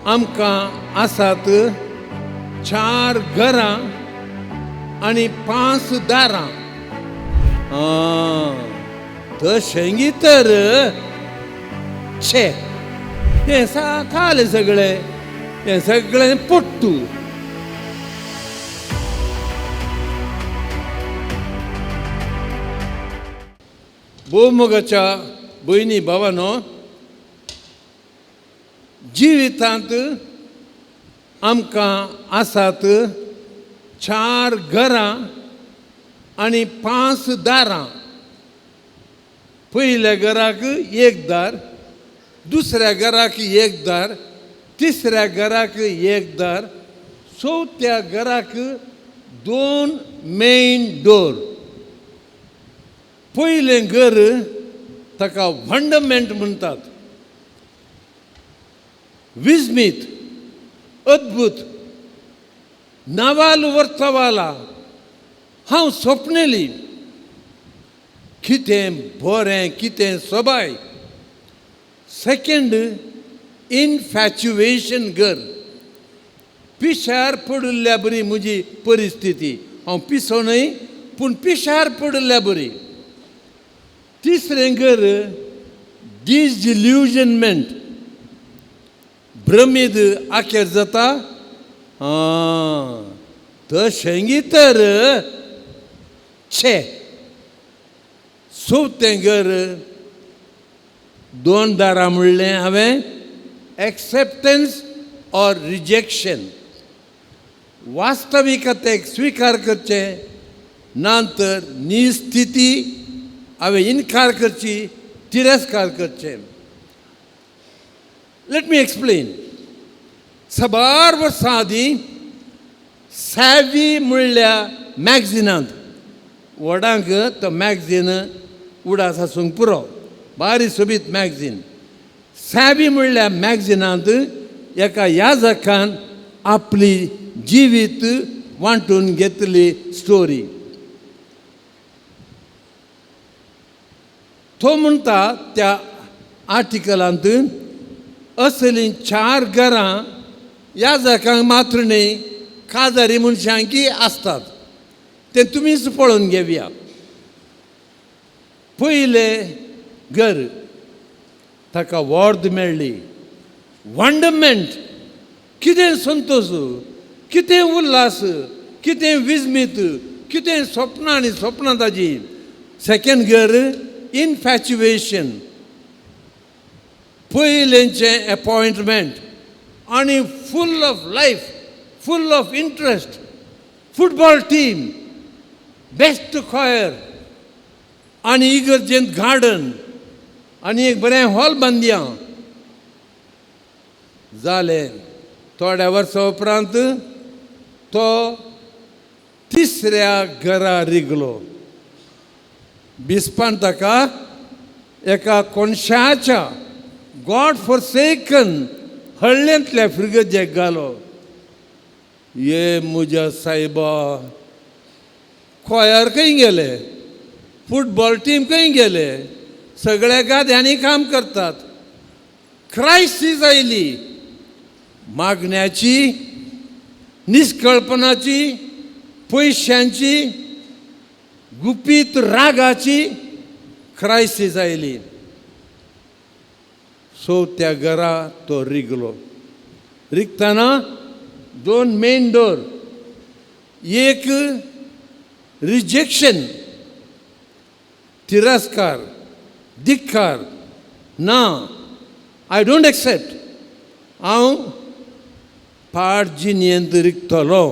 आमकां आसात चार घरां आनी पांच दारां. आं, तशें गी तर. छे, हें खालें सगळें, हें सगळें पोट्टू. भोवमोगाच्या भयणी भावानो, जिवितांत आमकां आसात चार घरां आनी पांच दारां. पयल्या घराक एक दार, दुसऱ्या घराक एक दार, तिसऱ्या घराक एक दार, चवथ्या घराक दोन मेन डोर. पयलें घर ताका वंडमेंट म्हणटात. विस्मीत, अद्भुत, नवाल वर्तवाला, हांव सोपनेली. कितें बरें, कितें सोबाय. सेकंड इनफॅच्युएशन घर, पिशार पडिल्ल्या बरी म्हजी परिस्थिती. हांव पिसो न्हय, पूण पिशार पडिल्ल्या बरी. तिसरें घर डिसइल्युजनमेंट, भ्रमीद आखेर जाता. आं, तशें गी तर. छे, चवथें घर दोन दारां म्हणलें हांवें, एक्सेप्टन्स ऑर रिजेक्शन. वास्तविकतेक स्विकार करचें ना तर निस्थिती हांवें इनकार करची, तिरस्कार करचें. Let me explain. साबार वर्सां आदीं सॅवी म्हणल्या मॅगझिनांत, व्हडांक तो मॅगझीन उडास आसूंक पुरो, बारी सोबीत मॅगझीन, सॅवी म्हणल्या मॅगझिनांत एका याजकान आपली जिवीत वांटून घेतली स्टोरी. तो म्हणटा त्या आर्टिकलांत, असलीं चार घरां याजकांक मात्र न्हय, काजारी मनशांकी आसतात. तें तुमीच पळोवन घेवया. पयलें घर ताका वॉर्द मेळ्ळी, वंडमेंट, कितें संतोश, कितें उल्हास, कितें विस्मीत, कितें स्वप्नां आनी स्वप्नां ताजी. सेकंड घर इनफॅच्युएशन, पयलेंचें अपॉयंटमेंट आनी full of life, full of interest, football team, best choir आनी इगर्जेंत गार्डन आनी एक बरें हॉल बांदया. जालें, थोड्या वर्सां उपरांत तो तिसऱ्या घरा रिगलो. बिस्पान ताका एका कोनशाच्या गॉड फॉरसेकन हळ्ळेंतल्या फिर्गजेक घालो. ये म्हज्या सायबा, खोयार खंय गेले? फुटबॉल टीम खंय गेले? सगळ्या गाद्यांनी काम करतात. क्रायसीस आयली, मागण्याची, निष्कळपणाची, पयशांची, गुपीत रागाची क्रायसीस आयली. सो त्या घरा तो रिगलो. रिगतना दोन मेन डोर, एक रिजेक्शन, तिरस्कार, धिक्कार, ना, I don't accept, हांव पाड जिणेंत रिगतलो,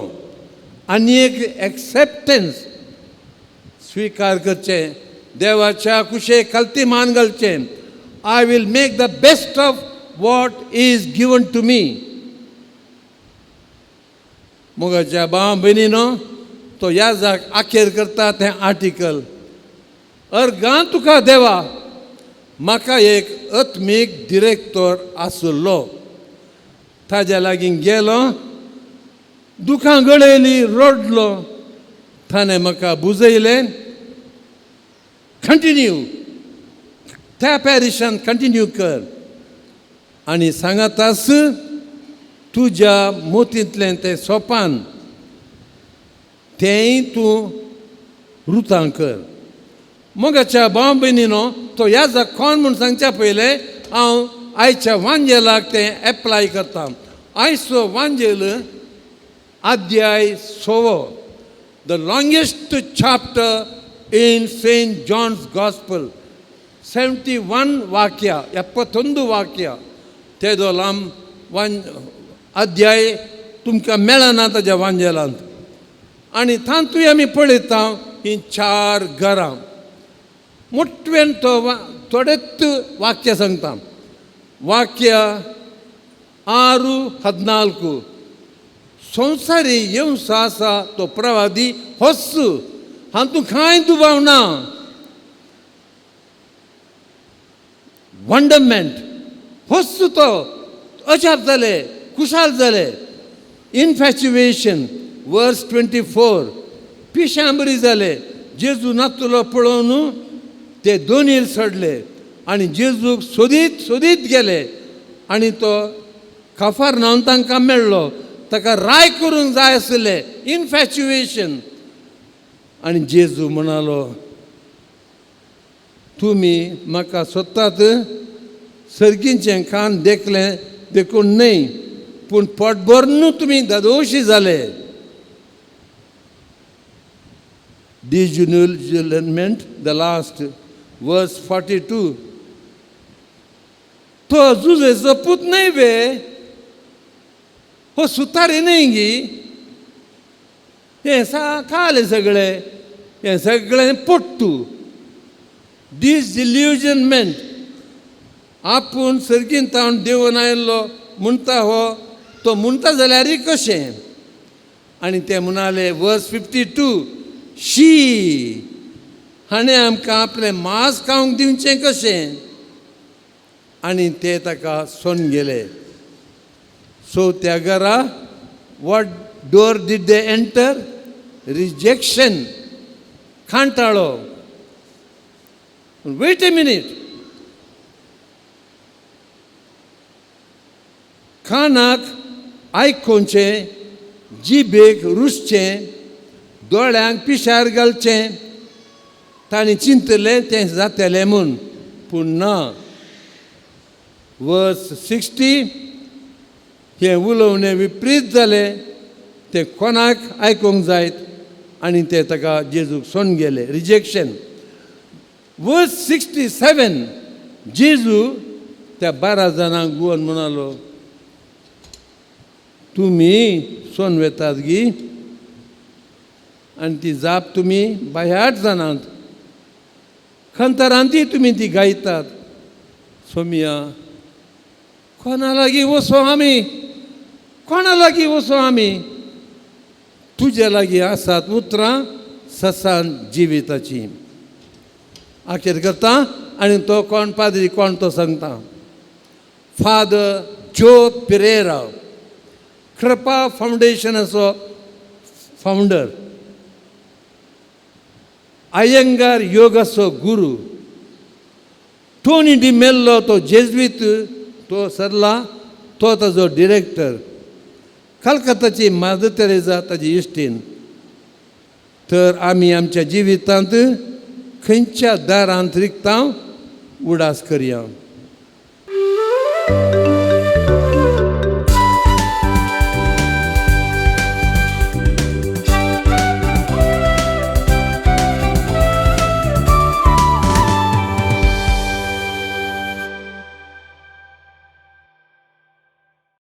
आनी एक एक्सेप्टन्स, स्विकार करचें, देवाच्या कुशेक खालती मान घालचें. I will make the best of what is given to me. मोगाच्या भाव भयणीनो, तो याजाक आखेर करता तें आर्टिकल, अर्गां तुका देवा, म्हाका एक आत्मीक डिरेक्टर आसलो, ताज्या लागीं गेलो, दुखां गळयली, रडलो, ताणें म्हाका बुजयलें, कंटिन्यू त्या पॅरिशान कंटिन्यू कर आनी सांगातास तुज्या मोतींतलें तें सोपान तेंय तूं रुतां कर. मोगाच्या भाव भयणीनो, तो याजक कोण म्हूण सांगच्या पयलें हांव आयच्या वांजेलाक तें एप्लाय करता. आयचो वांजेल अध्याय 6, the longest chapter in Saint John's Gospel, 71 ವಾಕ್ಯ, 71 ವಾಕ್ಯ. तेदो लांब वान अध्याय तुमकां मेळना ताज्या वांजेलांत. आनी तातूंय आमी पळयता हीं चार घरां. मोटवेन तो थोडेच वाक्य सांगता. वाक्य 6:14, संवसारी येवचो आसा तो प्रवादी होच, हातूंत कांय दुबाव ना. वंडरमेंट, होच तो, अजाप जाले, खुशाल जाले. इनफॅच्युएशन, वर्स 24, पिशां बरी जाले. जेजू नातुलो पळोवन ते दोनीर चडले आनी जेजूक सोदीत सोदीत गेले आनी तो काफार न्हावन तांकां मेळ्ळो. ताका राय करूंक जाय आसलें, इनफॅच्युएशन. आनी जेजू म्हणालो, तुमी म्हाका सोदतात सर्गीचें कान देखलें देखून न्हय, पूण पोट भरून तुमी दादोशी जाले. Disillusionment, the last verse 42, तो जुजेचो पूत न्हय वे, हो सुतारी न्हय गी, हें खालें सगळें, हें सगळें पोट्टू. डिसइल्युजनमेंट, आपूण सर्गीन तावन देंवन आयिल्लो म्हणटा हो, तो म्हणटा जाल्यारय कशें? आनी ते म्हणाले, वर्स 52, शी, हाणें आमकां आपलें मांस खावंक दिवचें कशें? आनी ते ताका सोन गेले. सो त्या घरा what door did they enter? Rejection, कांटाळो. Wait a minute, कानाक आयकोवचें, जिबेक रुचचें, दोळ्यांक पिशार घालचें. तांणी चिंतलें तें जातलें म्हूण, पूण ना. वर्स 60, हें उलोवणें विपरीत जालें, तें कोणाक आयकूंक जायत आनी ते ताका जेजूक सोन गेले. रिजेक्शन. वर्स 67, जेजू त्या 12 जाणांक गुवन म्हणालो, तुमी सोन वेतात गी? आनी ती जाप तुमी बायाट जाणात, खंतरांती तुमी ती गायतात. सोमिया, कोणा लागीं वचो आमी, कोणा लागीं वचो आमी? तुजे लागीं आसात उतरां ससान जिविताची. आखेर करता आनी तो कोण पाद्री कोण तो सांगता. फादर जो पिरेरा, कृपा फावंडेशनाचो फावंडर, अयंगार योगाचो गुरू, टोनी डी मेल्लो तो जेज्वीत, तो सरला तो ताजो डिरेक्टर, कलकत्ताची मादर तेरेजा ताजी इश्टीन. तर आमी आमच्या जिवितांत खंयच्या दारांत रिगता उडास करया.